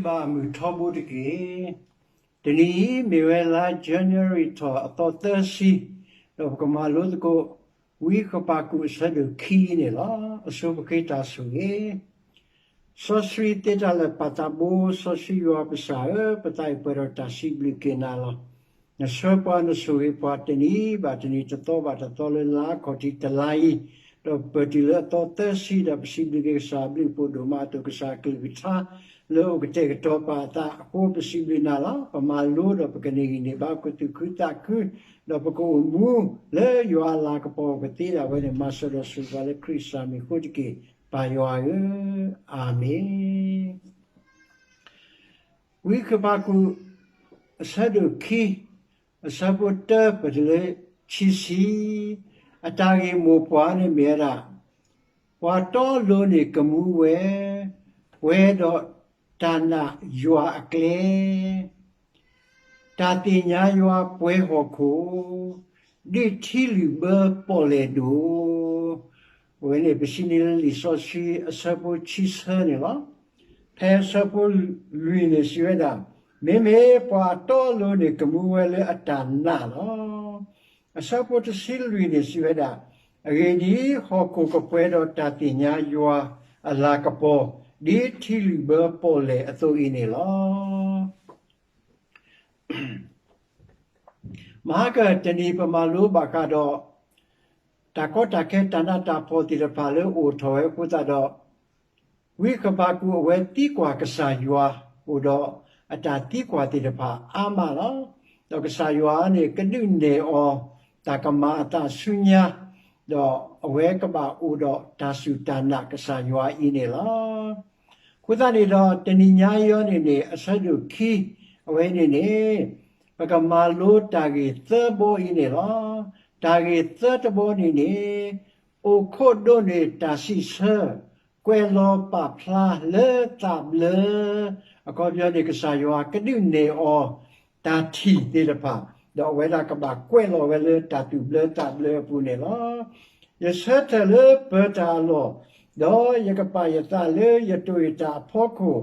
ဘၣ်မုၢ်ထီဘိတက့ၢ်. တနံၤအံၤမ့ၢ်ဝဲလါ January ထီၣ်အသီသၢဆံ, ဒီးပကမၤလိသကိး ဝံဃပၤကူာ်အဆၢဒိၣ်ခံအံၤန့ၣ်လီၤ. အဆိပဃ့တၢ်ဆိၣ်ဂ့ၤ. စီဆှံသ့တၢ်လၢာ်ပၢ်သးဘိ စီဆှံယွၤပစၢ်ဧၢ, ပသးအံၤပှဲၤဒီးတၢ်စံးဘျုးက့ၤနၤလီၤ. နဆှၢပှၤနဆိၣ်ဂ့ၤပှၤတနံၤဘၣ်တနံၤ တသီဘၣ်တသီလၢလါခီၣ်ထံးတလါအံၤ, ဒီးပပၢၢ်တုၤလၢအသီသၢဆံ ဒီးပစံးဘျုးက့ၤကစၢ်အဘျုးအဖှိၣ်ဒိၣ်မးအသိး ကစၢ်အကလုၢ်ကထါ လၢအိၣ်ကတဲာ်ကတီၤပာ်အသးအဃိ ပစံးဘျုးနၤလီၤ. ပမၤလိဒီးပကန့ၢ်ဂံၢ်န့ၢ်ဘါ ပကသူၣ်ခုသးခု ဒီးပကအိၣ်မူလၢယွၤအလၤကပီၤ ပသ့ဒၣ်ဝဲန့ၣ် မၤစၢၤဒီးဆိၣ်ဂ့ၤပှၤလၢခရံာ်စၢ်မံၤအဃိတက့ၢ်, ပၢ်ယွၤဧၢ, အၤမ့ၣ်. ဝံဃပၤကူာ် အဆၢဒိၣ်ခံ, အဆၢဖိတၢ ပတုၤလၢခံဆံ, အတၢ်ဂ့ၢ်မိၢ်ပှၢ်န့ၣ်မ့ၢ်ဝဲဒၣ်, ပှၤတီလိၤန့ၣ်ကမူဝဲ, ပှဲၤဒီးတၢ်နာ်ယွၤအကျဲ တၢ်သ့ၣ်ညါယွၤပှဲၤဟီၣ်ခိၣ်, ဒ်ထံလုာ်ဘၢပီၣ်လဲၣ်ဒိၣ်. အဝဲန့ၣ် ပစံးန့ၢ်လၢလံာ်စီဆှံအဆၢဖိခံဆၢန့ၣ်လီၤ. ဖဲအဆၢဖိလွံၢ်န့ၣ်စံးဝဲဒၣ်, မ့မ့ၢ်ပှၤတီလိၤန့ၣ် ကမူဝဲလၢအတၢ်နာ်လီၤ. အဆၢဖိတဆံလွံၢ်န့ၣ်စံးဝဲဒၣ်, အဂ့ၢ်ဒ်အံၤ, ဟီၣ်ခိၣ်ကပှဲၤဒီးတၢ်သ့ၣ်ညါယွၤအလၤကပီၤ, ဒ်ထံလုာ်ဘၢပီၣ်လဲၣ်အသိးအံၤန့ၣ်လီၤ. မဟါကတနံၤပမၤလိဘၣ်ဃးဒီး တၢ်ကီတၢ်ခဲတၢ်နးတၢ်ဖှီၣ်သ့ၣ်တဖၣ်လၢအိၣ်ထီၣ်ဝဲအဃိသတးဒီး ဝံဃဘးကူးအဝဲသံကွၢ်ကစၢ်ယွၤ အိၣ်ဒီးအတၢ်သံကွၢ်သ့ၣ်တဖၣ်အါမးလီၤ. ဒီးကစၢ်ယွၤန့ၣ် ကဒုးနဲၣ်အီၤ တၢ်ကမၤအသးဆူညါ, ဒီးအဝဲကဘၣ်အိၣ်ဒီးတၢ်စူၢ်တၢ်နာ်ကစၢ်ယွၤအံၤန့ၣ်လီၤ. အဃိသတးန့ၣ်ဒီး တနံၤညါအံၤန့ၣ်န့ၣ် အဆၢဒိၣ်ခံ အဝဲန့ၣ်န့ၣ် ပကမၤလိတၢ်ဂ့ၢ်သၢဘီအံၤန့ၣ်လီၤ. တၢ်ဂ့ၢ်သၢတဘီန့ၣ်န့ၣ် အိၣ်ခိးဒိးန့ၢ်တၢ်စံးဆၢ ကွဲးလီၤပာ်ဖျါလၢသးဘျၢ, အခီပညီန့ၣ် ကစၢ်ယွၤကဒုးနဲၣ်အီၤ တၢ်ထံၣ်သ့ၣ်တဖၣ်, ဒီးအဝဲဒၣ်ကဘၣ်ကွဲးလီၤဝဲလၢတၢ်သူၣ်ဘျၢသးဘျၢအပူၤန့ၣ်လီၤ. ယဆၢထၢၣ်လၢပၢၤတၢ်အလီၢ်, ဒီးယကပာ်ယသးလၢယတိာ်ယတၢ်အဖီခိၣ်,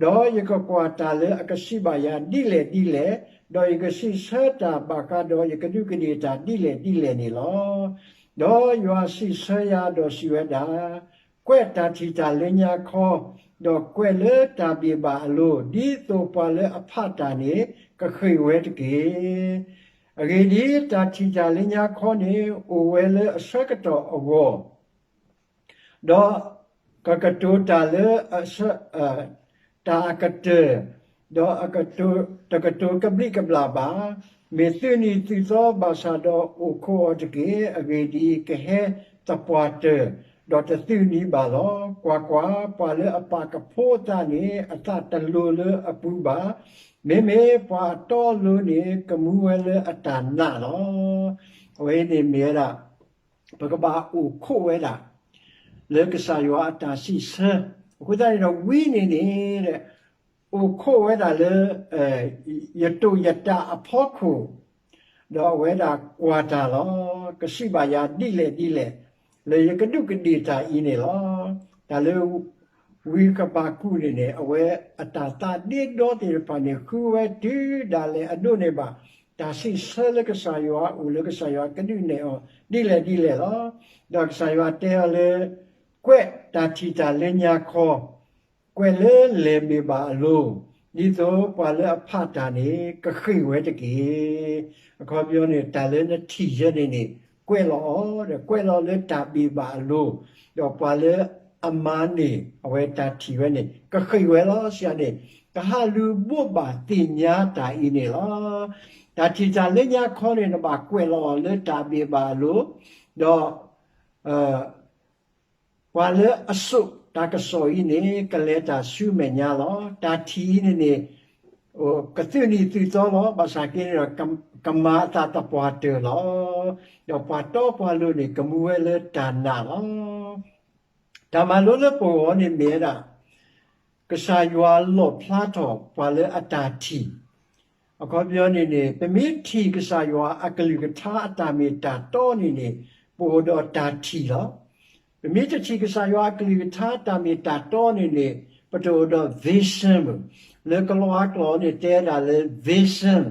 ဒီးယကကွၢ်တၢ်လၢအကစံးဘၣ်ယၤဒ်လဲၣ်ဒ်လဲၣ်, ဒီးယကစံးဆၢတၢ်ဘၣ်ဃးဒီးယကဒူးကဒ့ၣ်တၢ်ဒ်လဲၣ်ဒ်လဲၣ်န့ၣ်လီၤ. ဒီးယွၤစံးဆၢယၤဒီးစံးဝဲဒၣ်, ကွဲးတၢ်ထံၣ်တၢ်လၢညါခီ, ဒီးကွဲးလၢတၢ်ဘ့ၣ်ဘၣ်အလိၤ, ဒ်သိးပှၤလၢအဖးတၢ်န့ၣ် ကဃ့ၢ်ဝဲတက့ၢ်. အဂ့ၢ်ဒ်အံၤ, တၢ်ထံၣ်တၢ်လၢညါခီန့ၣ် အိၣ်ဝဲလၢအဆၢကတီၢ်အဂီၢ် ဒီးကကတိၤတၢ်လၢ တၢ်အကတၢၢ်, ဒီးတကတိၤကဘျံးကဘျၣ်ဘၣ်. မ့ၢ်သုးနံၤသုးသီဘၣ်ဆၣ်ဒီးအိၣ်ခိးအီၤတက့ၢ်. အဂ့ၢ်ဒ်အံၤ, ကဟဲသပှၢ်တၢၢ်, ဒီးတသုးနံၤဘၣ်လီၤ. ကွၢ်ကွၢ်, ပှၤလၢအပာ်ကဖိအသးန့ၣ် အသးတလိၤလၢအပူၤဘၣ်. မ့မ့ၢ်ပှၤအတီအလိၤန့ၣ် ကမူဝဲလၢအတၢ်နာ်လီၤ. အဝဲန့ၣ်မ့ၢ်ဝဲဒၣ် ပကဘၣ်အိၣ်ခိးဝဲဒၣ် လၢကစၢ်ယွၤအတၢ်စံးဆၢ, အဃိသတးန့ၣ်ဒီးဝံန့ၣ်န့ၣ် အိၣ်ခိးဝဲဒၣ်လၢ ယတိာ်ယတၢ်အဖီခိၣ်, ဒီးအဝဲဒၣ်ကွၢ်တၢ်လီၤ. ကစံးဘၣ်ယၤဒ်လဲၣ်ဒ်လဲၣ် လၢယကဒူးကဒ့ၣ်တၢ်အံၤန့ၣ်လီၤ. တၢ်လၢ ဝံဃဘးကူးန့ၣ်န့ၣ် အဝဲအတၢ်သးဒ့ဒီသ့ၣ်တဖၣ်န့ၣ် ဃုဝဲတုၤဒၣ်လဲာ်အဒိးန့ၢ်ဘၣ် တၢ်စံးဆၢလၢကစၢ်ယွၤအအိၣ်လၢကစၢ်ယွၤကဒုးနဲၣ်အီၤဒ်လဲၣ်ဒ်လဲၣ်လီၤ. ဒီးကစၢ်ယွၤတဲအီၤလၢ ကွဲးတၢ်ထံၣ်တၢ်လၢညါခီ, ကွဲးလၢလဲၤဘ့ၣ်ဘၣ်အလိၤ, ဒ်သိးပှၤလၢအဖးတၢ်န့ၣ် ကဃ့ၢ်ဝဲတက့ၢ်. အခီပညီန့ၣ် တၢ်လၢနထံၣ်ယဲန့ၣ်န့ၣ် ကွဲးလီၤအီၤ, ဒီးကွဲးလီၤလၢတၢ်ဘ့ၣ်ဘၣ်အလိၤ, ဒီးပှၤလၢအမၤန့ၢ်အဝဲတၢ်ထံၣ်ဝဲန့ၣ် ကဃ့ၢ်ဝဲလီၤ. စံးန့ၣ် ကဟးလူၤဘိးဘၣ်သ့ၣ်ညါတၢ်အံၤန့ၣ်လီၤ. တၢ်ထံၣ်တၢ်လၢညါခီန့ၣ် နဘၣ်ကွဲးလီၤအီၤလၢတၢ်ဘ့ၣ်ဘၣ်အလိၤ, ဒီး ပှၤလၢအစိာ်တၢ်ကစီၣ်အံၤန့ၣ် ကလဲၤတၢ်ဆူမဲာ်ညါလီၤ. တၢ်ထံၣ်အံၤန့ၣ်န့ၣ် ကသုးနံၤသုးသီလီၤ. ဘၣ်ဆၣ်က့န့ၣ်ဒီး ကမၤအသးသပှၢ်တၢၢ်လီၤ. ဒီးပှၤတီပှၤလိၤန့ၣ် ကမူဝဲလၢတၢ်နာ်လီၤ. တၢ်မၤလိလၢပဂီၢ်န့ၣ်မ့ၢ်ဝဲဒၣ် ကစၢ်ယွၤလီၣ်ဖျါထီၣ်ပှၤလၢအတၢ်ထံၣ်, အခီပညီန့ၣ်န့ၣ် ပမ့ၢ်ထံၣ်ကစၢ်ယွၤအကလုၢ်ကထါအတၢ်မ့ၢ်တၢ်တီန့ၣ်န့ၣ် ပအိၣ်ဒီးတၢ်ထံၣ်လီၤ. ပမ့ၢ်တထံၣ်ကစၢ်ယွၤအကလုၢ်ကထါတၢ်မ့ၢ်တၢ်တီန့ၣ်န့ၣ် ပတအိၣ်ဒီး vision ဘၣ်. လၢကလံးဝါကျိာ်န့ၣ် တဲဒၣ်လၢ vision,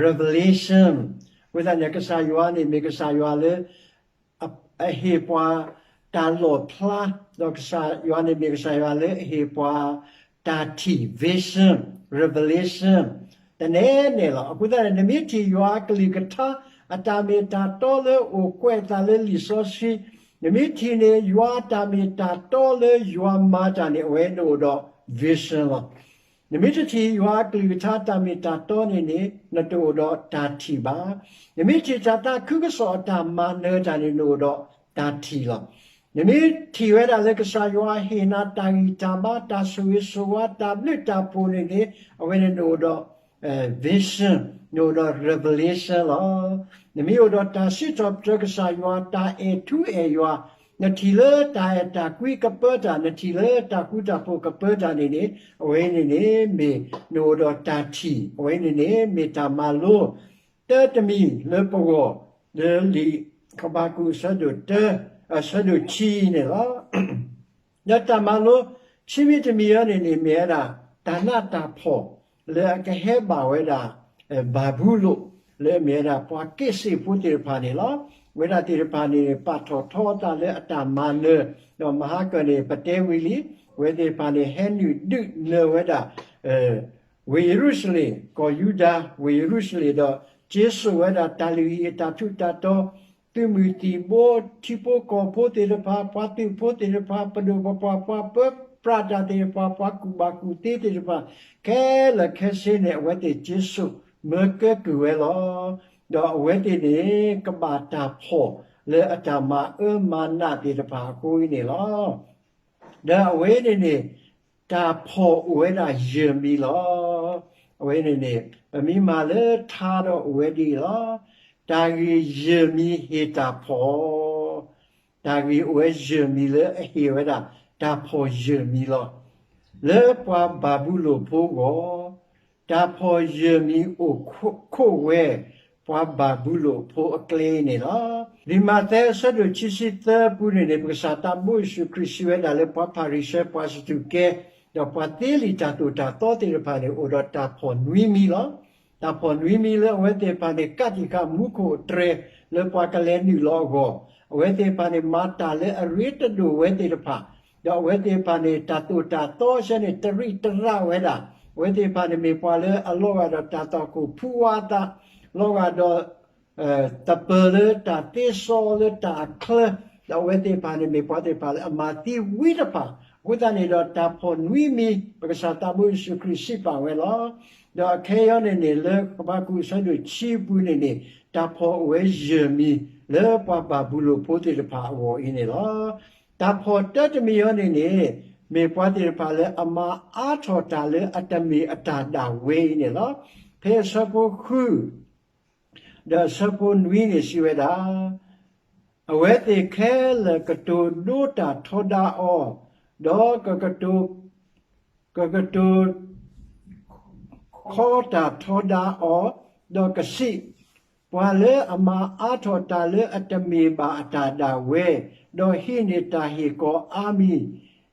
revelation. အဃိသတးန့ၣ် ကစၢ်ယွၤန့ၣ် မ့ၢ်ကစၢ်ယွၤလၢ အဟ့ၣ်ပှၤတၢ်လီၣ်ဖျါ, ဒီးကစၢ်ယွၤန့ၣ်မ့ၢ်ကစၢ်ယွၤလၢအဟ့ၣ်ပှၤတၢ်ထံၣ် vision, revelation တနဲနဲလီၤ. အဃိသတးန့ၣ် နမ့ၢ်ထံၣ်ယွၤအကလုၢ်ကထါ အတၢ်မ့ၢ်တၢ်တီလၢအိၣ်ကွဲးအသးလၢလံာ်စီဆှံ, နမ့ၢ်ထံၣ်န့ၣ် ယွၤအတၢ်မ့ၢ်တၢ်တီလၢယွၤမၤတၢ်န့ၣ် အဝဲနအိၣ်ဒီး vision လီၤ. နမ့ၢ်တထံၣ်ယွၤအကလုၢ်ကထါတၢ်မ့ၢ်တၢ်တီန့ၣ်န့ၣ် နတအိၣ်ဒီးတၢ်ထံၣ်ဘၣ်. နမ့ၢ်ထံၣ်တၢ်သးခုကစီၣ်အတၢ်မၤနၢၤတၢ်န့ၣ် နအိၣ်ဒီးတၢ်ထံၣ်လီၤ. နမ့ၢ်ထံၣ်ဝဲဒၣ်လၢကစၢ်ယွၤဟ့ၣ်နၤတၢ်ဂံၢ်တၢ်ဘါ တၢ်ဆိၣ်ဂ့ၤဆိၣ်ဝါ တၢ်ဘျုးတၢ်ဖှိၣ်န့ၣ်န့ၣ် အဝဲန့ၣ်နအိၣ်ဒီး vision, နအိၣ်ဒီး revelation လီၤ. နမ့ၢ်အိၣ်ဒီးတၢ်စံးထီၣ်ပတြၢၤကစၢ်ယွၤ တၢ်အဲၣ်ထူအဲၣ်ယွၤ, နထံၣ်လၢတၢ်အဲၣ်တၢ်ကွံကပၢတၢ်, နထံၣ်လၢတၢ်ဃူတၢ်ဖိးကပၢတၢ်န့ၣ်န့ၣ် အဝဲန့ၣ်န့ၣ် မ့ၢ်နအိၣ်ဒီးတၢ်ထံၣ်, အဝဲန့ၣ်န့ၣ် မ့ၢ်တၢ်မၤလိ တၢတမံၤလၢပဂီၢ် လၢလံာ်ကဘးကူာ်အဆၢဒိၣ်တၢ, အဆၢဒိၣ်ခံန့ၣ်လီၤ. ဒီးတၢ်မၤလိ ခံမံၤတမံၤအံၤန့ၣ်န့ၣ် မ့ၢ်ဝဲဒၣ် တၢ်နးတၢ်ဖှီၣ် လၢအကဟဲဘၣ်ဝဲဒၣ် ဘၤဘူလိၣ် လၢအမ့ၢ်ဝဲဒၣ်ပှၤက့းစ့ၣ်ဖိသ့ၣ်တဖၣ်န့ၣ်လီၤ. အဝဲဒၣ်သ့ၣ်တဖၣ်န့ၣ် ပာ်ထီၣ်ထီအသးလၢအတၢ်မၤနၢၤ, ဒီးမဟါကၢၢ်န့ၣ် ပတဲဝံၤလံ, အဝဲသ့ၣ်တဖၣ်န့ၣ် ဟဲနုာ်ဒုးနၢၤဝဲဒၣ် ဝ့ၢ်ယရူၤၡလ့ၣ်, ကီၢ်ယူဒၤ ဝ့ၢ်ယရူၤၡလ့ၣ်ဒီး က့ၤစိာ်ဝဲဒၣ်တၢ်လုၢ်ဟံၣ်အတၢ်ထူးတၢ်တီၤ, သုးမုၢ်သံၣ်ဘိ, ထံဖိကီၢ်ဖိသ့ၣ်တဖၣ်, ပှၤသုးဖိသ့ၣ်တဖၣ်, ပဒိၣ်ပပှၢ်, ပှၤပၢပြးတၢ်သ့ၣ်တဖၣ်, ပှၤကူၣ်ဘၣ်ကူၣ်သ့သ့ၣ်တဖၣ်, ခဲလၢာ်ခဲဆ့န့ၣ် အဝဲသ့ၣ်က့ၤစိာ်မၢကဲကုၢ်ဝဲလီၤ. ဒီးအဝဲသ့ၣ်န့ၣ် ကဘၣ်တၢ်ဖှီၣ်လၢအတၢ်မၤအၢမၤနးသ့ၣ်တဖၣ်အဃိအံၤန့ၣ်လီၤ. ဒီးအဝဲန့ၣ်န့ၣ် တၢ်ဖှီၣ်အိၣ်ဝဲဒၣ်ယဲၢ်မံၤလီၤ. အဝဲန့ၣ်န့ၣ် ပမ့ၢ်မၤလၢထါဒီးအိၣ်ဝဲဒ်အံၤလီၤ. တၢ်ဂ့ၢ်ယဲၢ်မံၤဟ့ၣ်တၢ်ဖှီၣ်, တၢ်ဂ့ၢ်အိၣ်ဝဲယဲၢ်မံၤလၢအဟ့ၣ်ဝဲဒၣ် တၢ်ဖှီၣ်ယဲၢ်မံၤလီၤ. လၢပှၤဘၤဘူလိၣ်ဖိအဂီၢ် တၢ်ဖှီၣ်ယဲၢ်မံၤအိၣ်ခိးဝဲ ပှၤဘၤဘူလိၣ်ဖိအကျဲအံၤန့ၣ်လီၤ. လံာ်မးသဲအဆၢဒိၣ်ခံဆံသၢပူၤန့ၣ်န့ၣ် ပကစၢ်သးဘိယ့ၣ်ၡူးခရံာ်စံးဝဲဒၣ်လၢပှၤဖၤရံၤၡဲ ပှၤစဒူးကဲ ဒီးပှၤသ့လံာ်တၢ်သိၣ်တၢ်သီသ့ၣ်တဖၣ်န့ၣ် အိၣ်ဒီးတၢ်ဖှီၣ်နွံမံၤလီၤ. တၢ်ဖှီၣ်နွံမံၤလၢအဝဲသ့ၣ်တဖၣ်န့ၣ် ကးတံာ်ဃာ်မူခိၣ်အတြဲၤလၢပှၤကလဲၤနုာ်လီၤအဂီၢ်, အဝဲသ့ၣ်တဖၣ်န့ၣ် မၤတၢ်လၢအရ့တဒိၣ်ဝဲသ့ၣ်တဖၣ်, ဒီးအဝဲသ့ၣ်တဖၣ်န့ၣ် တၢ်သိၣ်တၢ်သီဆၢန့ၣ် တရံးတရါဝဲဒၣ်, အဝဲသ့ၣ်တဖၣ်န့ၣ် မ့ၢ်ပှၤလၢအလီၤဂာ်ဒီးတၢ်သီၣ်ခိၣ်ဖူဝါသး, လီၤဂာ်ဒီး သပၢၤလၢတၢ်သ့စီလၢတၢ်အချၢ, ဒီးအဝဲသ့ၣ်တဖၣ်န့ၣ် မ့ၢ်ပှၤသ့ၣ်တဖၣ်လၢအမၤသံဝံတဖၣ်, အဃိသတးန့ၣ်ဒီးတၢ်ဖှီၣ်နွံမံၤ ပကစၢ်သးဘိယ့ၣ်ၡူးခရံာ်စံးပာ်ဝဲလီၤ. ဒီးအခဲအံၤန့ၣ်န့ၣ် လၢကဘးကူာ်အဆၢဒိၣ်ခံပူၤန့ၣ်န့ၣ် တၢ်ဖှီၣ်အိၣ်ဝဲယဲၢ်မံၤ လၢပှၤဘၤဘူလိၣ်ဖိသ့ၣ်တဖၣ်အဂီၢ်အံၤန့ၣ်လီၤ. တၢ်ဖှီၣ်တၢတမံၤအံၤန့ၣ်န့ၣ် မ့ၢ်ပှၤသ့ၣ်တဖၣ်လၢအမၤအါထီၣ်တၢ်လၢအတမ့ၢ်အတၢ်ဒၣ်ဝဲအံၤန့ၣ်လီၤ. ဖဲအဆၢဖိဃု ဒီးအဆၢဖိနွံန့ၣ်စံးဝဲဒၣ်, အဝဲသ့ၣ်ခဲလၢာ်ကတိၤဒိတၢ်ထီဒါအီၤ, ဒီးကကတိၤ ကကတိၤခီတၢ်ထီဒါအီၤ, ဒီးကစံး, ပှၤလၢအမၤအါထီၣ်တၢ်လၢအတမ့ၢ်ဘၣ်အတၢ်ဒၣ်ဝဲ, ဒီးဟံးန့ၢ်တၢ်ဟ့ၣ်ကီၤအါမံၤ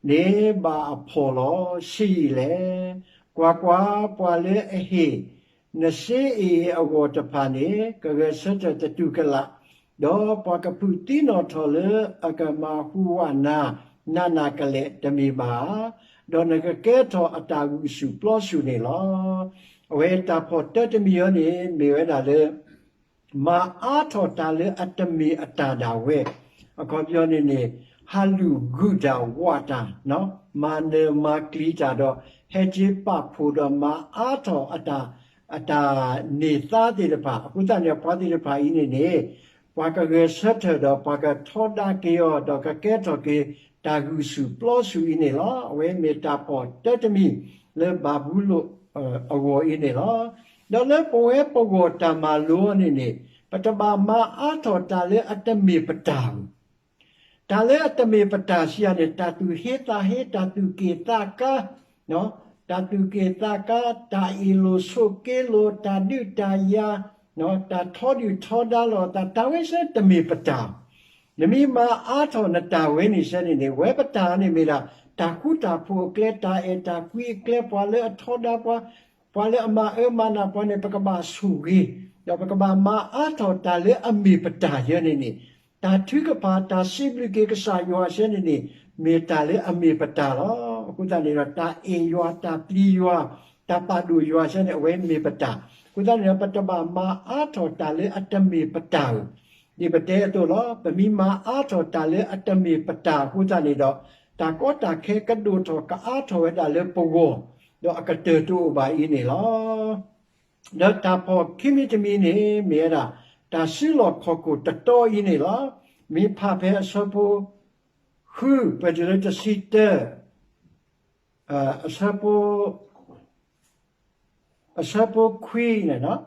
န့ၣ် ဘၣ်အဖှီၣ်လီၤ. ဆံးအံၤလဲၣ်. ကွၢ်ကွၢ်, ပှၤလၢအဟ့ၣ် နစ့အ့ၣ်အဂီၢ်တဖၣ်န့ၣ် ကဂဲၤဆၢထၢၣ်တတူၢ်ကလာ်, ဒီးပှၤကဖုးသံနီၣ်ထီၣ်လၢအကမၤဟူးဝးနၤ နးနးကလဲာ်တမ့ၢ်ဘၣ်ဧါ. ဒီးနကကဲထီၣ်အတၢ်ဂုာ်ဆူၣ်ပျီဆူၣ်န့ၣ်လီၤ. အဝဲတၢ်ဖှီၣ်တၢတမံၤအံၤန့ၣ် မ့ၢ်ဝဲဒၣ်လၢ မၤအါထီၣ်တၢ်လၢအတမ့ၢ်အတၢ်ဒၣ်ဝဲ, အခီပညီန့ၣ်န့ၣ် ဟးလူၤဂုာ်တၢ်ဝးတၢ်, မၤနၢၤမၤကျံၤတၢ်ဒီး ဟဲက့ၤပာ်ဖှိၣ်ဒီးမၤအါထီၣ်အတၢ် အတၢ်န့ၢ်သါသ့ၣ်တဖၣ်, အဃိသတးန့ၣ် ပှၤသ့ၣ်တဖၣ်အံၤန့ၣ်န့ၣ် ပှၤကဂဲၤဆၢထၢၣ်ဒီးပှၤကထီဒါက့ၤအီၤ ဒီးကကဲထီၣ်က့ၤ တၢ်ဂုာ်ဆူၣ်ပျီဆူၣ်အံၤန့ၣ်လီၤ. အဝဲမ့ၢ်တၢ်ဖှီၣ်တၢတမံၤလၢဘၤဘူလိၣ်အဂီၢ်အံၤန့ၣ်လီၤ. ဒီးလၢပဝဲပဂီၢ်တၢ်မၤလိန့ၣ်န့ၣ် ပတဘၣ်မၤအါထီၣ်တၢ်လၢအတမ့ၢ်ပတၢ်ဘၣ်. တၢ်လၢအတမ့ၢ်ပတၢ်စံးယၤန့ၣ် တၢ်သူၣ်ဟ့သးဟ့, တၢ်သူၣ်က့ၣ်သးကါ, တၢ်သူၣ်က့ၣ်သးကါ, တၢ်အ့ၣ်လိာ်ဆိးက့လိာ်, တၢ်ဒုးတၢ်ယၤ, တၢ်ထီဒုၣ်ထီဒါလိာ်သး, တၢ်ဝဲစ့ၢ်တမ့ၢ်ပတၢ်. နမ့ၢ်မၤအါထီၣ်နတၢ်ဝဲန့ၣ်စ့ၢ်န့ၣ်န့ၣ် ဝဲပတၢ်န့ၣ်မ့ၢ်ဒၣ် တၢ်ဃူတၢ်ဖိးအကျဲ, တၢ်အဲၣ်တၢ်ကွံအကျဲ, ပှၤလၢအထီဒါပှၤ, ပှၤလၢအမၤအၢမၤနးပှၤန့ၣ် ပကဘၣ်ဆိၣ်ဂ့ၤ, ဒီးပကဘၣ်မၤအါထီၣ်တၢ်လၢအမ့ၢ်ပတၢ်ယဲန့ၣ်န့ၣ်, တၢ်ထုကဖၣ် တၢ်စံးဘျုးက့ၤကစၢ်ယွၤယဲန့ၣ်န့ၣ် မ့ၢ်တၢ်လၢအမ့ၢ်ပတၢ်လီၤ. အဃိသတးန့ၣ်ဒီး တၢ်အဲၣ်ယွၤ, တၢ်ပျံၤယွၤ, တၢ်ပာ်ဒိၣ်ယွၤယဲန့ၣ် အဝဲမ့ၢ်ပတၢ်. အဃိသတးန့ၣ်ဒီး ပတဘၣ်မၤအါထီၣ်တၢ်လၢအတမ့ၢ်ပတၢ်ဧိၤ, ဒ်ပတဲအသိးလီၤ. ပမ့ၢ်မၤအါထီၣ်တၢ်လၢအတမ့ၢ်ပတၢ်အဃိသတးန့ၣ်ဒီး တၢ်ကီတၢ်ခဲကဒိၣ်ထီၣ်ကအါထီၣ်ဝဲဒၣ်လၢပဂီၢ်, ဒီးအကတၢၢ်တအိၣ်ဘၣ်အံၤန့ၣ်လီၤ. ဒီးတၢ်ဖီၣ်ခံမံၤတမံၤန့ၣ် မ့ၢ်ဝဲဒၣ် တၢ်စုလီၢ်ခီၣ်ခိၣ်တတီအံၤန့ၣ်လီၤ. မ့ၢ်ဖးဖဲအဆၢဖိ ဃု ပတုၤလၢတဆံတၢ, အဆၢဖိ အဆၢဖိခွံန့ၣ်,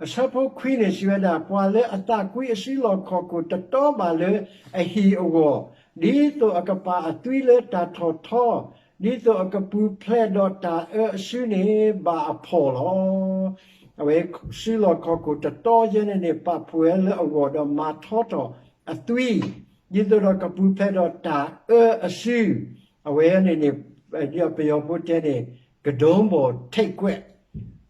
အဆၢဖိခွံန့ၣ်စံးဝဲဒၣ်, ပှၤလၢအသးကွံအစုလီၢ်ခီၣ်ခိၣ်တတီဘၣ်လၢအဟံၣ်အဂီၢ်, ဒ်သိးအကပာ်အသွံလၢတၢ်ထီၣ်ထီ, ဒ်သိးအကပူၤဖျဲးဒီးတၢ်အၢအစုန့ၣ် ဘၣ်အဖှီၣ်လီၤ. အဝဲစုလီၢ်ခီၣ်ခိၣ်တတီယဲန့ၣ်န့ၣ် ပာ်ဖှိၣ်ဝဲလၢအဂီၢ်ဒီးမၤထီထီၣ်အသွံ, ဒ်သိးဒီးကပူၤဖျဲးဒီးတၢ်အၢအစု, အဝဲန့ၣ်န့ၣ် ပယီၤဖိတဲန့ၣ် ကဒိဘီထိၣ်ကွဲး,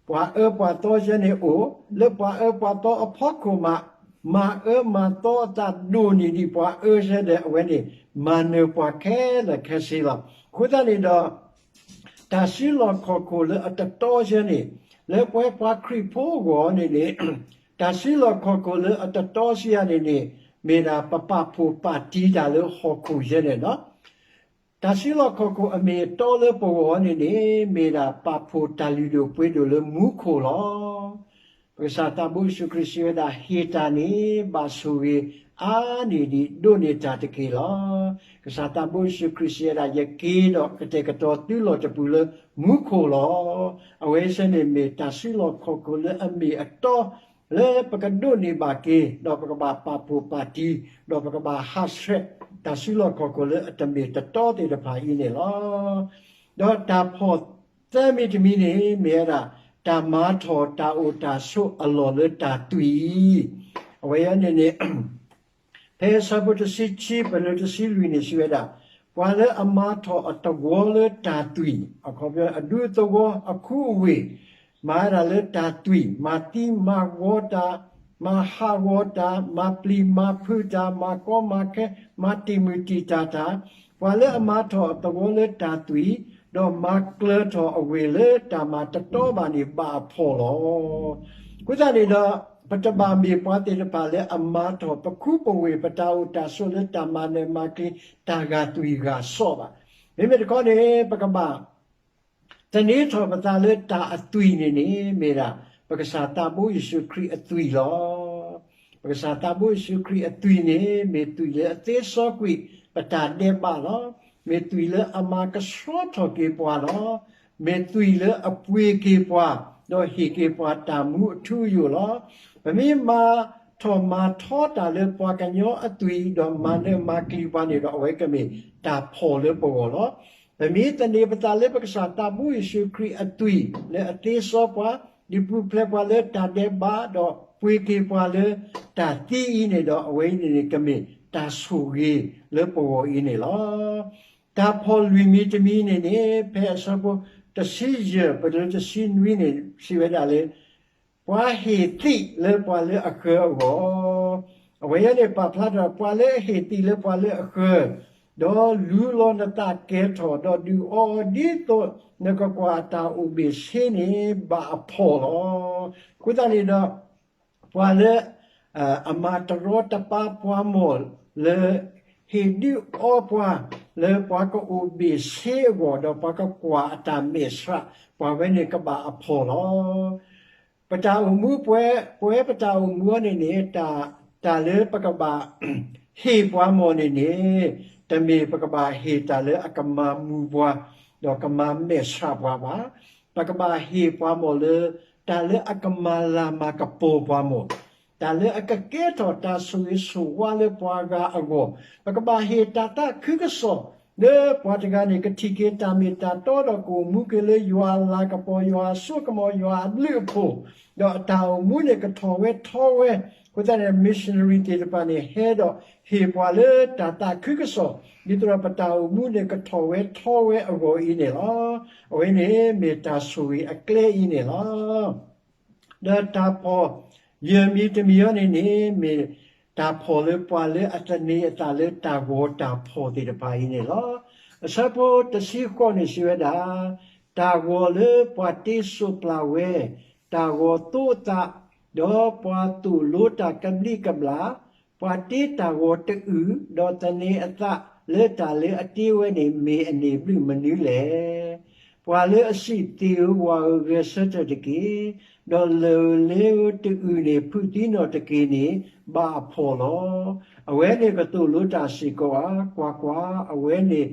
ပှၤအၢပှၤသီယဲန့ၣ်အိၣ်, လၢပှၤအၢပှၤသီအဖီခိၣ်မး, မၤအၢမၤသီအသးဒိၣ်န့ၢ်ဒံးပှၤအၢယဲဒီး အဝဲန့ၣ် မၤနၢၤပှၤခဲလၢာ်ခဲဆ့လီၤ. အဃိသတးန့ၣ်ဒီး တၢ်စုလီၢ်ခီၣ်ခိၣ်လၢအတတီယဲန့ၣ် လၢပဝဲပှၤခရံာ်ဖိအဂီၢ်န့ၣ်န့ၣ် တၢ်စုလီၢ်ခီၣ်ခိၣ်လၢအတတီစံးယၤန့ၣ်န့ၣ် မ့ၢ်ဒၣ်ပပာ်ဖှိၣ်ပာ်တံၢ်တၢ်လၢဟီၣ်ခိၣ်ယဲန့ၣ်လီၤ. တၢ်စုလီၢ်ခီၣ်ခိၣ်အမ့ၢ်အတီလၢပဂီၢ်န့ၣ်န့ၣ် မ့ၢ်ဒၣ်ပာ်ဖှိၣ်တၢ်လုၢ်ဒိၣ်ပှ့ၤဒိၣ်လၢမူခိၣ်လီၤ. ပကစၢ်သးဘိယ့ၣ်ၡူးခရံာ်စံးဝဲဒၣ် ဟ့ၣ်တၢ်န့ၣ် ဘၣ်ဆိၣ်ဂ့ၤအါန့ၢ်ဒံးဒိးန့ၢ်တၢ်တက့ၢ်လီၤ. ကစၢ်သးဘိယ့ၣ်ၡူးခရံာ်စံးဝဲဒၣ် ယက့ၤဒီးကတဲာ်ကတီၤသုလီၢ်တပူၤလၢမူခိၣ်လီၤ. အဝဲစ့ၢ်န့ၣ်မ့ၢ်တၢ်စုလီၢ်ခီၣ်ခိၣ်လၢအမ့ၢ်အတီ လၢပကဒိးန့ၢ်ဘၣ်က့ၤ ဒီးပကဘၣ်ပာ်ဖှိၣ်ပာ်တံၢ် ဒီးပကဘၣ်ဟးဆှဲး တၢ်စုလီၢ်ခီၣ်ခိၣ်လၢအတမ့ၢ်တတီသ့ၣ်တဖၣ်အံၤန့ၣ်လီၤ. ဒီးတၢ်ဖီၣ်သၢမံၤတမံၤန့ၣ် မ့ၢ်ဝဲဒၣ် တၢ်မၤထီၣ်တၢ်အိၣ်တၢ်ဆိးအလီၢ်လၢတၢ်သွံၣ်အံၤ, အဝဲန့ၣ်န့ၣ် ဖဲဆၢဖိတဆံခံ ပလၢတဆံလွံၢ်န့ၣ်စံးဝဲဒၣ်, ပှၤလၢအမၤထီၣ်အသဝီလၢတၢ်သွံၣ်, အခီပညီ အဒူသဝီအခူအဝ့ၢ်, မၤဝဲဒၣ်လၢတၢ်သွံၣ်, မၤသံမၤဝီတၢ်, မၤဟးဂီၤတၢ်, မၤပျံၤမၤဖုးတၢ်, မၤကီမၤခဲ, မၤတံာ်မုၢ်တံာ်တာ်တၢ်, ပှၤလၢအမၤထီၣ်အသဝီလၢတၢ်သွံၣ်, ဒီးမၤကျၢၤထီၣ်အဝ့ၢ်လၢတၢ်မၤတတီဘၣ်န့ၣ် ဘၣ်အဖှီၣ်လီၤ. အဃိသတးန့ၣ်ဒီး ပတဘၣ်မ့ၢ်ပှၤသ့ၣ်တဖၣ်လၢအမၤထီၣ်ပခူပဝ့ၢ် ပတၢ်အိၣ်တၢ်ဆိးလၢတၢ်မၤနၢၤမၤကျံၤ တၢ်ဂာ်သွံၣ်ဂာ်စီဘၣ်. မ့မ့ၢ်တခီန့ၣ် ပကဘၣ် သန့ၤထီၣ်ပသးလၢတၢ်အသွံၣ်န့ၣ်န့ၣ် မ့ၢ်ဒၣ် ပကစၢ်သးဘိယ့ၣ်ၡူးခရံာ်အသွံၣ်လီၤ. ပကစၢ်သးဘိယ့ၣ်ၡူးခရံာ်အသွံၣ်န့ၣ် မ့ၢ်သွံၣ်လၢအသ့စီကွံာ်ပတၢ်ဒဲးဘးလီၤ. မ့ၢ်သွံၣ်လၢအမၤကဆှီထီၣ်က့ၤပှၤလီၤ. မ့ၢ်သွံၣ်လၢအပှ့ၤက့ၤပှၤ, ဒီးဟ့ၣ်က့ၤပှၤတၢ်မူအထူအယိာ်လီၤ. ပမ့ၢ်မၤထီၣ်မၤထီတၢ်လၢပှၤကညီအသွံၣ် ဒီးမၤနၢၤမၤကျံၤပှၤန့ၣ်ဒီး အဝဲကမ့ၢ်တၢ်ဖှီၣ်လၢပဂီၢ်လီၤ. ပမ့ၢ်သန့ၤပသးလၢပကစၢ်သးဘိယ့ၣ်ၡူးခရံာ်အသွံၣ်လၢအသ့စီပှၤ, ဒုးပူၤဖျဲးပှၤလၢတၢ်ဒဲးဘး, ဒီးပှ့ၤက့ၤပှၤလၢတၢ်သံအံၤန့ၣ်ဒီး အဝဲအံၤန့ၣ်န့ၣ် ကမ့ၢ်တၢ်ဆိၣ်ဂ့ၤလၢပဂီၢ်အံၤန့ၣ်လီၤ. တၢ်ဖှီၣ်လွံၢ်မံၤတမံၤန့ၣ်န့ၣ် ဖဲအဆၢဖိတဆံယဲၢ် ပတုၤလၢတဆံနွံန့ၣ် စံးဝဲဒၣ်လၢ ပှၤဟ့ၣ်သံးလၢပှၤလၢအဃၢၤအဂီၢ်, အဝဲအံၤန့ၣ် ပာ်ဖျါထီၣ် ပှၤလၢအဟ့ၣ်သံးလၢပှၤလၢအဃၢၤ, ဒီးလူလီၤနသးကဲထီၣ်, ဒီးဒုးအီအီၤဒ်သိးနကကွၢ်အတၢ်အိၣ်ဘ့ၣ်ဆ့န့ၣ် ဘၣ်အဖှီၣ်လီၤ. အဃိသတးန့ၣ်ဒီး ပှၤလၢ အမၤတရီတပါပှၤမီၢ်လၢ ဟ့ၣ်ဒုးအီပှၤလၢပှၤကအိၣ်ဘ့ၣ်ဆ့အဂီၢ် ဒီးပှၤကကွၢ်အတၢ်မဲာ်ဆှး ပှၤဝဲန့ၣ်ကဘၣ်အဖှီၣ်လီၤ. ပတၢ်အိၣ်မူပဝဲ, ပဝဲပတၢ်အိၣ်မူအံၤန့ၣ်န့ၣ် တၢ်လၢပကဘၣ်ဟ့ၣ်ပှၤမီၢ်န့ၣ်န့ၣ် တမ့ၢ်ပကဘၣ်ဟ့ၣ်တၢ်လၢအကမၤမူၤပှၤ ဒီးကမၤမဲာ်ဆှးပှၤဘၣ်. ပကဘၣ်ဟ့ၣ်ပှၤမီၢ်လၢ တၢ်လၢအကမၤလၤမၤကပီၤပှၤမီၢ်, တၢ်လၢအကကဲထီၣ်တၢ်ဆိၣ်ဂ့ၤဆိၣ်ဝါလၢပှၤဂၤအဂီၢ်, ပကဘၣ်ဟ့ၣ်တၢ်သးခုကစီၣ် လၢပှၤတဂၤန့ၣ် ကထံၣ်က့ၤတၢ်မ့ၢ်တၢ်တီဒီးကအိၣ်မူက့ၤလၢယွၤအလၤကပီၤ, ယွၤအစိကမီၤ, ယွၤအဘျုးအဖှိၣ်, ဒီးအတၢ်အိၣ်မူန့ၣ်ကထီၣ်ဝဲထီဝဲ, အဃိသတးန့ၣ် missionary သ့ၣ်တဖၣ်န့ၣ် ဟဲဒီးဟ့ၣ်ပှၤလၢတၢ်သးခုကစီၣ် ဒ်သိးဒီးပတၢ်အိၣ်မူန့ၣ်ကထီၣ်ဝဲထီဝဲအဂီၢ်အံၤန့ၣ်လီၤ. အဝဲန့ၣ်မ့ၢ်တၢ်ဆိၣ်ဂ့ၤအကျဲအံၤန့ၣ်လီၤ. ဒီးတၢ်ဖီၣ်ယဲၢ်မံၤတမံၤအံၤန့ၣ်န့ၣ် မ့ၢ်တၢ်ဖီၣ်လၢပှၤလၢအသန့ၤအသးလၢတၢ်ဂီၤတၢ်ဖီၣ်သ့ၣ်တဖၣ်အံၤန့ၣ်လီၤ. အဆၢဖိတဆံဃိးန့ၣ်စံးဝဲဒၣ်, တၢ်ဂီၤလၢပှၤတ့စိးပျၢ်ဝဲ, တၢ်ဂီၤသိအသး, ဒီးပှၤသိၣ်လိတၢ်ကဘျံးကဘျၣ်, ပှၤတ့တၢ်ဂီၤတအုၣ်, ဒီးသန့ၤအသးလၢတၢ်လၢအတ့ဝဲန့ၣ် မ့ၢ်အန့ၢ်ဘျုးမနုၤလဲၣ်. ပှၤလၢအစံးသ့ၣ်ဧၢ ဝၤဧၢ ဂဲၤဆၢထၢၣ်တက့ၢ်, ဒီးလၢၢ်ဧၢလ့ဧၢ တအုၣ်န့ၣ် ဖုးသံနီၣ်တက့ၢ်န့ၣ် ဘၣ်အဖှီၣ်လီၤ. အဝဲန့ၣ်ကသိၣ်လိတၢ်စ့ၢ်ကီးဧါ, ကွၢ်ကွၢ်, အဝဲန့ၣ်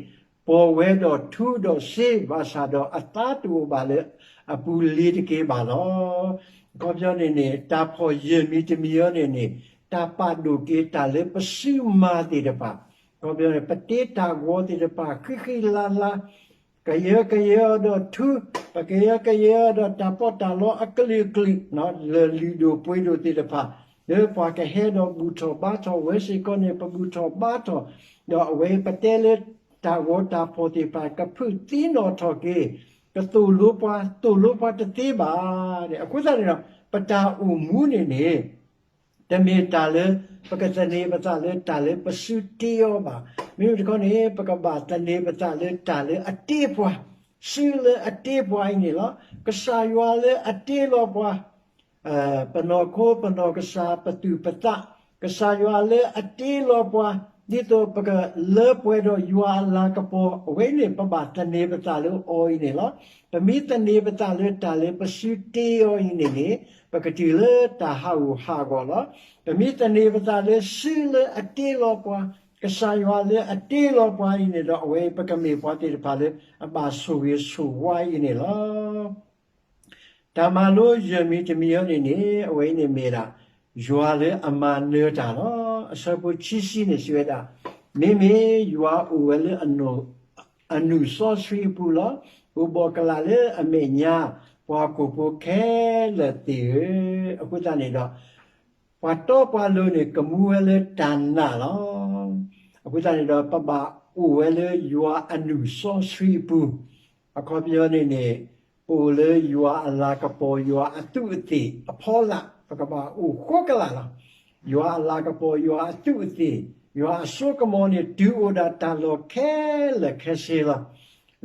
ပီၢ်ဝဲဒီးထူဒီးစ့, ဘၣ်ဆၣ်ဒီးအသါတအိၣ်ဘၣ်လၢအပူၤလ့ၤတက့ၢ်ဘၣ်လီၤ. အခီပညီန့ၣ်န့ၣ် တၢ်ဖီၣ်ယဲၢ်မံၤတမံၤအံၤန့ၣ်န့ၣ် တၢ်ပာ်ဒိၣ်က့ၤတၢ်လၢပစုမၤသ့ၣ်တဖၣ်, အခီပညီန့ၣ် ပတ့တၢ်ဂီၤသ့ၣ်တဖၣ်ဃံဃံလၤလၤ, ကယၢကယဲအီၤဒီးထူ, ပကယၢကယဲအီၤဒီးတၢ်ပီးတၢ်လီအကလုာ်ကလုာ်, လၢၢ်လုၢ်ဒိၣ်ပှ့ၤဒိၣ်သ့ၣ်တဖၣ်, လၢပှၤကဟဲဒီးဘူၣ်ထီၣ်ဘါထီၣ်ဝဲစ့ၢ်ကီးန့ၣ် ပဘူၣ်ထီၣ်ဘါထီၣ်, ဒီးအဝဲပတဲလၢတၢ်ဂီၤတၢ်ဖီၣ်သ့ၣ်တဖၣ် ကဖုးသံနီၣ်ထီၣ်က့ၤ, ကသိၣ်လိပှၤ, သိၣ်လိပှၤတသ့ဘၣ်. အဃိသတးန့ၣ်ဒီး ပတၢ်အိၣ်မူန့ၣ်န့ၣ် တမ့ၢ်တၢ်လၢ ပကသန့ၤပသးလၢတၢ်လၢပစုတ့အီၤဘၣ်. မ့မ့ၢ်တခီန့ၣ် ပကဘၣ်သန့ၤပသးလၢတၢ်လၢအတ့ပှၤ, စုလၢအတ့ပှၤအံၤန့ၣ်လီၤ. ကစၢ်ယွၤလၢအတ့လီၤပှၤ, ပနီၢ်ခိပနီၢ်ကစၢ်ပသူၣ်ပသး, ကစၢ်ယွၤလၢအတ့လီၤပှၤ, ဒ်သိးပကလၢပှဲၤဒီးယွၤအလၤကပီၤ, အဝဲန့ၣ် ပဘၣ်သန့ၤပသးလၢအီၤအံၤန့ၣ်လီၤ. ပမ့ၢ်သန့ၤပသးလၢတၢ်လၢပစုတ့အီၤအံၤန့ၣ်န့ၣ် ပကတုၤလၢတၢ်ဟးဂူာ်ဟးဂီၤလီၤ. ပမ့ၢ်သန့ၤပသးလၢစုလၢအတ့လီၤပှၤ, ကစၢ်ယွၤလၢအတ့လီၤပှၤအံၤန့ၣ်ဒီး အဝဲပကမ့ၢ်ပှၤသ့ၣ်တဖၣ်လၢအဘၣ်ဆိၣ်ဂ့ၤဆိၣ်ဝါအံၤန့ၣ်လီၤ. တၢ်မၤလိယဲၢ်မံၤတမံၤအံၤန့ၣ်န့ၣ် အဝဲအံၤန့ၣ်မ့ၢ်ဒၣ် ယွၤလၢအမၤနၢၤတၢ်လီၤ. အဆၢဖိခံဆံန့ၣ်စံးဝဲဒၣ်, မ့မ့ၢ်ယွၤအိၣ်ဝဲလၢ အနုာ်စီဆှံအပူၤလီၤ. အိၣ်ဘှီၣ်ကလာ်လၢအမဲာ်ညါ, ပှၤဟီၣ်ခိၣ်ဖိခဲလၢာ်သ့ၣ်ဧၢ, အဃိသတးန့ၣ်ဒီး ပှၤတီပှၤလိၤန့ၣ် ကမူဝဲလၢတၢ်နာ်လီၤ. အဃိသတးန့ၣ်ဒီး ပဘၣ်အိၣ်ဝဲလၢယွၤအနုာ်စီဆှံအပူၤ, အခီပညီန့ၣ်န့ၣ် ပအိၣ်လၢယွၤအလၤကပီၤ ယွၤအသူးအသ့ၣ်အဖီလာ်, ပကဘၣ်အိၣ်ဃိကလာ်လီၤ. ယွၤအလၤကပီၤ ယွၤအသူးအသ့ၣ်, ယွၤအစိကမီၤန့ၣ် တုၤအိၣ်ဒၣ်တၢ်လီၢ်ခဲလၢာ်ခဲဆ့လီၤ.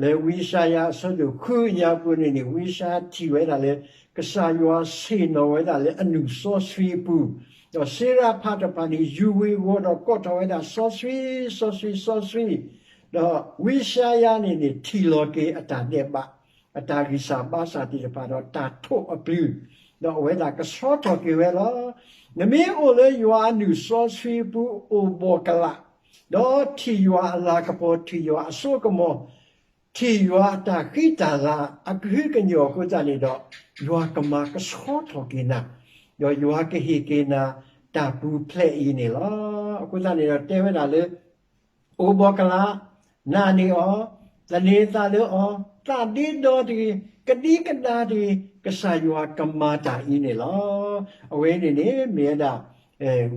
လၢဝံယၡါယၤအဆၢဒိၣ်ဃုအညါပူၤန့ၣ်န့ၣ် ဝံယၡါယၤထံၣ်ဝဲဒၣ်လၢ ကစၢ်ယွၤဆ့ၣ်နီၤဝဲဒၣ်လၢအနုာ်စီဆှံအပူၤ, ဒီးစ့ရးဖးတဖၣ်န့ၣ် ယူၤဝံၤအဂီၤဒီးကိးထီၣ်ဝဲဒၣ် စီဆှံ, စီဆှံ, စီဆှံ, ဒီးဝံယၡါယၤန့ၣ်န့ၣ် ထံၣ်လီၤက့ၤအတၢ်ဒဲးဘး, အတၢ်ဂံၢ်စၢ်ဘါစၢ်သ့ၣ်တဖၣ်ဒီးတၢ်ထိးအပျုၤ, ဒီးအဝဲဒၣ်ကဆှီထီၣ်က့ၤဝဲလီၤ. နမ့ၢ်အိၣ်လၢယွၤအနုာ်စီဆှံအပူၤ အိၣ်ဘှီၣ်ကလာ်, ဒီးထံၣ်ယွၤအလၤကပီၤ ထံၣ်ယွၤအစိကမီၤ, ထံၣ်ယွၤအတၢ်ဃံတၢ်လၤ အကဟုကညီၢ်အဃိသတးန့ၣ်ဒီး ယွၤကမၤကဆှီထီၣ်က့ၤနၤ, ဒီးယွၤကဟ့ၣ်က့ၤနၤတၢ်ပူၤဖျဲးအံၤန့ၣ်လီၤ. အဃိသတးန့ၣ်ဒီးတဲဝဲဒၣ်လၢ အိၣ်ဘှီၣ်ကလာ်, နာ်န့ၢ်အီၤ, သန့ၤသးလၢအီၤ, သးဒ့ဒီတဂ့ၤ, ကဒံကဒါတဂ့ၤ, ကစၢ်ယွၤကမၤတၢ်အံၤန့ၣ်လီၤ. အဝဲန့ၣ်န့ၣ် မ့ၢ်ဝဲဒၣ်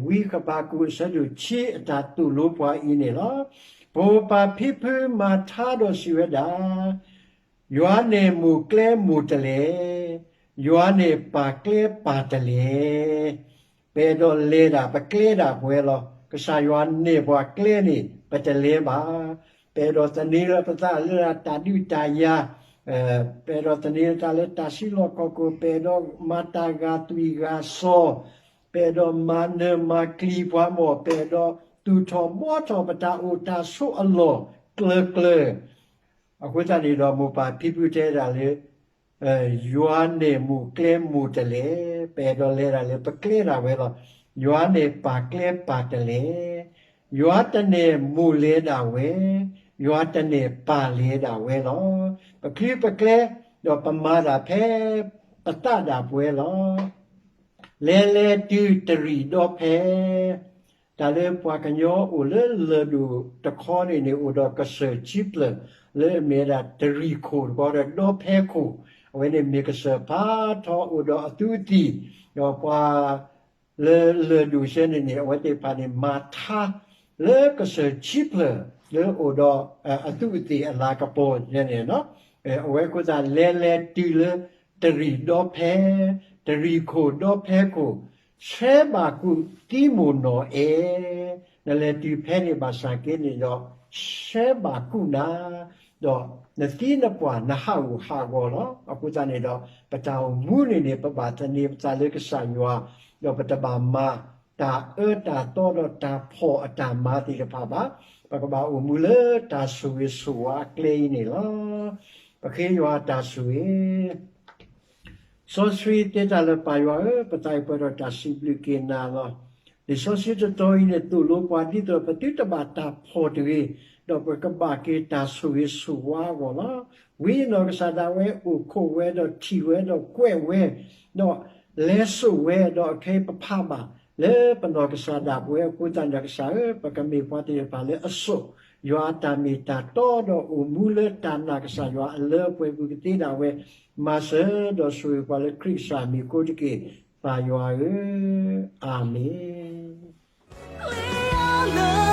ဝံဃဘးကူာ်အဆၢဒိၣ်ခံအတၢ်သိၣ်လိပှၤအံၤန့ၣ်လီၤ. ပှၤဖံဖုမၤထါဒီးစံးဝဲဒၣ်, ယွၤန့ၣ်မိၢ်ကျဲမိၢ်တလဲၣ်, ယွၤန့ၣ်ပၢ်ကျဲပၢ်တလဲၣ်. ပအဲၣ်ဒိးလဲၤဒၣ်ပကျဲဒၣ်ပှဲၤလီၤ. ကစၢ်ယွၤန့ၢ်ပှၤကျဲန့ၣ် ပတလဲၤဘၣ်. ပအဲၣ်ဒိးသန့ၤလီၤပသးလၢတၢ်ဒုးတၢ်ယၤ, ပအဲၣ်ဒိးသန့ၤလီၤပသးလၢတၢ်စုလီၢ်ခီၣ်ခိၣ်, ပအဲၣ်ဒိးမၤတၢ်ဂာ်သွံၣ်ဂာ်စီၤ, ပအဲၣ်ဒိးမၤနၢၤမၤကျံၤပှၤမီၢ်, ပအဲၣ်ဒိးသူၣ်ထီၣ်ဘှီထီၣ်ပတၢ်အိၣ်တၢ်ဆိးအလီၢ်ကျၢၤကျၢၤ. အဃိသတးန့ၣ်ဒီး မိၢ်ပၢ်ဖံဖုတဲဒၣ်လၢ ယွၤန့ၣ်မိၢ်ကျဲမိၢ်တလဲၣ်, ပအဲၣ်ဒိးလဲၤဒၣ်လၢပကျဲဒၣ်ဝဲလီၤ. ယွၤန့ၣ်ပၢ်ကျဲပၢ်တလဲၣ်. ယွၤတန့ၢ်မိၢ်လဲၤဒၣ်ဝဲ, ယွၤတန့ၢ်ပၢ်လဲၤဒၣ်ဝဲလီၤ. ပချုးပကျဲ, ဒီးပမၤတၢ်ဖဲ ပသးဒၣ်ပှဲၤလီၤ. လဲၤလဲၤတုၤတရံးဒီဖဲ တၢ်လၢပှၤကညီအိၣ်လၢလၢၢ်ဒိၣ်တခီန့ၣ်န့ၣ် အိၣ်ဒီးကစၢၢ်ခံဖျၢၣ် လၢအမ့ၢ်ဝဲဒၣ်တရံးခိၣ်တခီဒီးဒီဖဲခိၣ်, အဝဲန့ၣ်မ့ၢ်ကစၢၢ်ဖးထီအိၣ်ဒီးအသူးအသ့ၣ်, ဒီးပှၤ လၢလၢၢ်ဒိၣ်ဆဲန့ၣ်န့ၣ် အဝဲသ့ၣ်တဖၣ်န့ၣ် မၤထါလၢကစၢၢ်ခံဖျၢၣ် လၢအိၣ်ဒီးအသူးအသ့ၣ်အလၤကပီၤန့ၣ်န့ၣ်, အဝဲအဃိသတး လဲၤလဲၤတုၤလၢတရံးဒီဖဲ, တရံးခိၣ်ဒီဖဲခိၣ်, ဆှဲဘၣ်ကူၣ်သံမိၢ်နီၢ်အဲၣ်, နလဲၤတုၤဖဲန့ၣ်ဘၣ်ဆၣ်က့န့ၣ်ဒီး ဆှဲဘၣ်ကူၣ်နၤ ဒီးနသံနပှၢ်နဟးဂူာ်ဟးဂီၤလီၤ. အဃိသတးန့ၣ်ဒီး ပတၢ်အိၣ်မူန့ၣ်န့ၣ် ပဘၣ်သန့ၤပသးလၢကစၢ်ယွၤ, ဒီးပတဘၣ်မၤတၢ်အၢတၢ်သီဒီးတၢ်ဖှီၣ်အတၢ်မၤသ့ၣ်တဖၣ်ဘၣ်. ပကဘၣ်အိၣ်မူလၢတၢ်ဆိၣ်ဂ့ၤဆိၣ်ဝါအကျဲအံၤန့ၣ်လီၤ. ပဃ့ယွၤတၢ်ဆိၣ်ဂ့ၤ စီဆှံတဲတၢ်လၢပၢ်ယွၤဧၢ, ပသးအံၤပှဲၤဒီးတၢ်စံးဘျုးက့ၤနၤလီၤ. လံာ်စီဆှံတတီၤအံၤန့ၣ် သိၣ်လိပှၤဒ်သိးဒီး ပသုတဘၣ်တၢ်ဖှီၣ်တဂ့ၤ, ဒီးပကဘၣ်က့ၤတၢ်ဆိၣ်ဂ့ၤဆိၣ်ဝါအဂီၢ်လီၤ. ဝံအနီၢ်ကစၢ်ဒၣ်ဝဲအိၣ်ခိးဝဲဒီးထံၣ်ဝဲဒီးကွဲးဝဲ, ဒီးလဲၤစိာ်ဝဲ, ဒီးအခဲအံၤပဖးဘၣ်လၢပနီၢ်ကစၢ်ဒၣ်ပဝဲအဃိသတးန့ၣ်ဒီး ကစၢ်ဧၢ, ပကမ့ၢ်ပှၤသ့ၣ်တဖၣ်လၢအစိာ် ယွၤအတၢ်မ့ၢ်တၢ်တီဒီးအိၣ်မူလၢတၢ်နာ်ကစၢ်ယွၤအလၢအပှဲၤပူၤကသ့ဒၣ်ဝဲ, မၤစၢၤဒီးဆိၣ်ဂ့ၤပှၤလၢခရံာ်ကစၢ်အမံၤအဃိတက့ၢ်, ပၢ်ယွၤဧၢ, အၤမ့ၣ်.